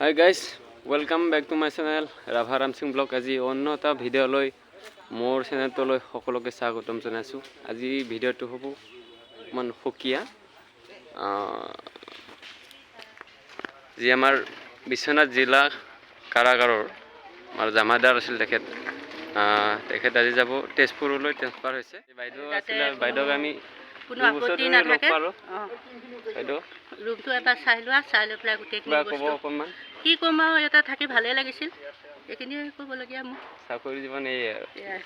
Hi guys, welcome back to my channel Rabha Ramsing blog. আজি অন্য এটা ভিডিঅ'লৈ মোৰ চেনেলটোলৈ সকলোকে স্বাগতম জনাইছোঁ। আজি ভিডিঅ'টো হ'ব অকণমান সুকীয়া। যি আমাৰ বিশ্বনাথ জিলা কাৰাগাৰৰ আমাৰ জামাদাৰ আছিল তেখেত, তেখেত আজি যাব তেজপুৰলৈ, ট্ৰেন্সফাৰ হৈছে। বাইদেউ আছিলে, বাইদেউক আমি কোনো দুবছৰ আপত্তি ধৰি লগ নাথাকে। পালোঁ। অঁ। বাইদেউ। ৰুমটো এবাৰ চাই লোৱা, চাই লৈ পেলাই গোটেইখিনি কিবা ক'ব? বস্তু। অকণমান। কি ক'ম আৰু, ইয়াতে থাকি ভালেই লাগিছিল, এইখিনিয়ে ক'বলগীয়া মোৰ। চাকৰি জীৱন এয়ে আৰু। এয়াই।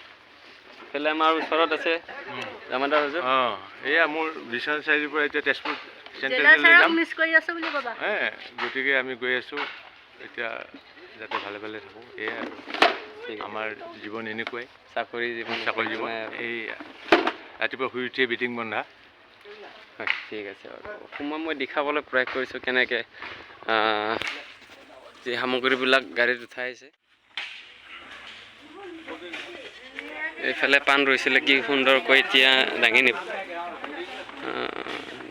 এইফালে আমাৰ ওচৰত আছে জামাদাৰ হুজুৰ। অঁ, এয়া মোৰ বিশ্বনাথ চাৰিআলিৰ পৰা এতিয়া তেজপুৰ জেলাৰ চেণ্ট্ৰেললৈ ছাৰক যাম। মিছ কৰি আছোঁ বুলি ক'বা। হে, গতিকে আমি গৈ আছোঁ এতিয়া, যাতে ভালে ভালে থাকোঁ, এয়াই আৰু। ঠিক আছে। আমাৰ জীৱন এনেকুৱাই। চাকৰি জীৱন। চাকৰি জীৱন। নাই আৰু। এই ৰাতিপুৱা শুই উঠিয়ে বিটিং বন্ধা। হয়, ঠিক আছে বাৰু। অকণমান মই দেখাবলৈ প্ৰয়াস কৰিছোঁ কেনেকৈ যি সামগ্ৰীবিলাক গাড়ীত উঠাই আছে। এইফালে পাণ ৰুইছিলে, কি সুন্দৰকৈ এতিয়া দাঙি নিব।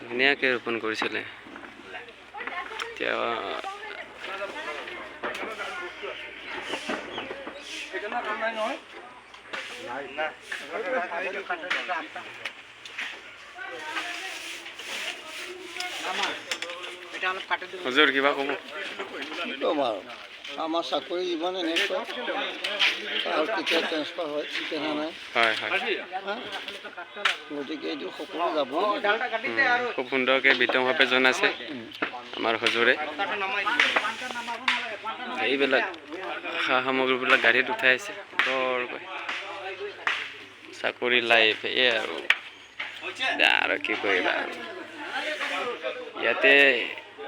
ধুনীয়াকৈ ৰোপণ কৰিছিলে। এতিয়া হুজুৰ, কিবা ক'ব? কি ক'ম আৰু, আমাৰ চাকৰি জীৱন এনেকুৱা আৰু, কেতিয়া ট্ৰেন্সফাৰ হয় ঠিকনা নাই। হয় হয় হা? গতিকে এইটো সকলো যাবই। খুব সুন্দৰকৈ বিতংভাৱে জনাইছে আমাৰ হুজুৰে। এইবিলাক সা সামগ্ৰীবিলাক গাড়ীত উঠাই আছে সুন্দৰকৈ। চাকৰি লাইফ এই আৰু, দে আৰু কি কৰিবা আৰু। ইয়াতে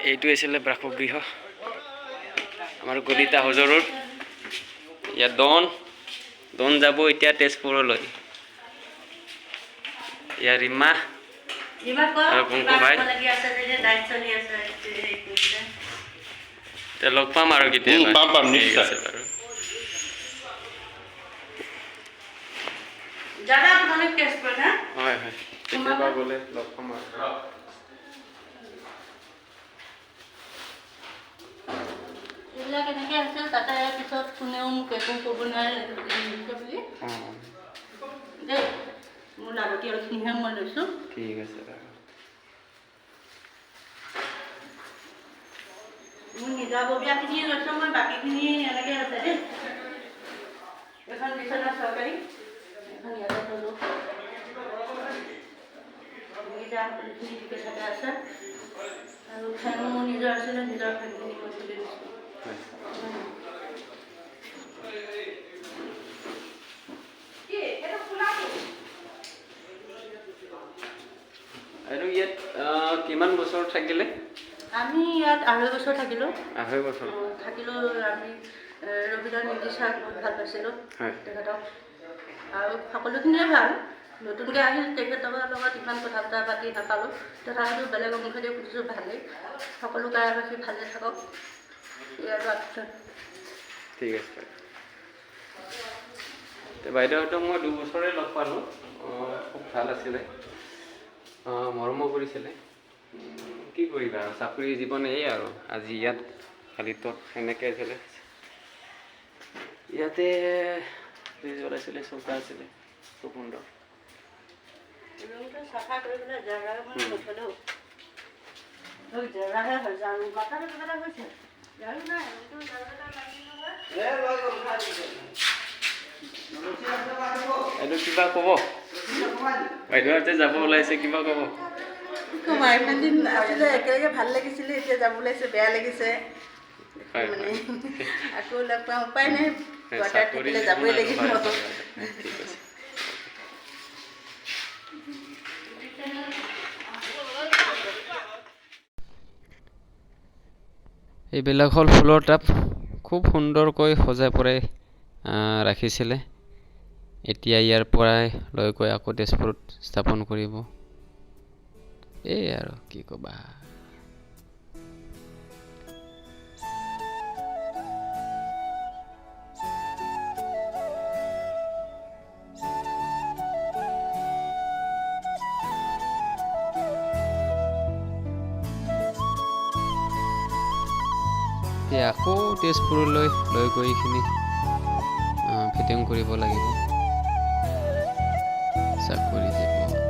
এইটো আছিলে বাসগৃহ আমাৰ কলিতা হুজুৰৰ। ইয়াত ডন ডন যাব এতিয়া তেজপুৰলৈ। ইয়াৰ ৰীমা ৰীমাক ক, আৰু কোন কিবা ভাই? ক'বলগীয়া আছে যদি, লাইট চলি আছে, হেৰি কৰিছে। তে লগ পাম আৰু কেতিয়াবা। পাম, পাম, ঠিক নিশ্চয়। আছে বাৰু। যাবা তোমালোক তেজপুৰত হা? হয় হয়, কেতিয়াবা গ'লে লগ পাম আৰু। এইবিলাক এনেকৈ আছিল তাতে, পিছত কোনেও মোক একো ক'ব নোৱাৰে দিছে বুলি। দেই, মোৰ লাগতিয়ালখিনিহে মই লৈছোঁ। ঠিক আছে বাৰু। মোৰ নিজাববীয়াখিনি লৈছোঁ মই, বাকীখিনি এনেকৈ আছে দেই। এখন বিচনা চৰকাৰী, এখন ইয়াতে থ'লোঁ। নিজা সকলোখিনি ঠিকে থাকে আছে আৰু ফেনো মোৰ নিজৰ আছিলে, নিজৰ ফেনখিনি মই খুলি দিছোঁ। হয়। আৰু ইয়াত কিমান বছৰ থাকিলে? আমি ইয়াত 2.5 বছৰ থাকিলোঁ। 2.5 বছৰ। থাকিলোঁ আমি। ৰবীন্দ্ৰ নেওগী ছাৰক বহুত ভাল পাইছিলোঁ। তেখেতক আৰু সকলোখিনিয়ে ভাল। নতুনকৈ আহিল, তেখেতৰ লগত ইমান কথা বতৰা পাতি নাপালোঁ, তথাপিতো বেলেগৰ মুখেদি সুধিছোঁ, ভালেই। সকলো কাৰাবাসী ভালে থাকক, ইয়াৰ প্ৰাৰ্থনা। ঠিক আছে। তে বাইদেউহঁতক মই 2 বছৰে লগ পালোঁ। খুব ভাল আছিলে, মৰমো কৰিছিলে। কি কৰিবা আৰু, চাকৰি জীৱন এই আৰু। আজি ইয়াত খালি তত সেনেকৈ আছিলে। ইয়াতে জুই জ্বলাইছিলে, চৌকা আছিলে, খুব সুন্দৰ। ৰুমটো চাফা কৰিবলৈ জেগা নথলেও জেগাহে হয়, ঝাৰু মাথাটো কিবা এটা হৈছে, ঝাৰু নাই, ৰুমটো ঝাৰু এটা মাৰি নহয়। বাইদেউ, কিবা ক'ব? বাইদেউহঁতে যাব ওলাইছে, কিবা ক'ব? কি ক'ম আৰু, ইমান দিন আছিলে একেলগে, ভাল লাগিছিলে। এতিয়া যাব ওলাইছে, বেয়া লাগিছে। মানে আকৌ লগ পাম, উপায় নাই। কোৱাৰ্টাৰত চাকৰি থাকিলে যাবই জীৱন আৰু। লাগিব। হয়, ঠিক আছে। এইবিলাক হ'ল ফুলৰ টাব, খুব সুন্দৰকৈ সজাই পৰাই ৰাখিছিলে। এতিয়া ইয়াৰ পৰাই লৈ গৈ আকৌ তেজপুৰত স্থাপন কৰিব। এই আৰু কি ক'বা। এতিয়া আকৌ তেজপুৰলৈ লৈ গৈ এইখিনি ফিটিং কৰিব লাগিব। চাকৰি জীৱন।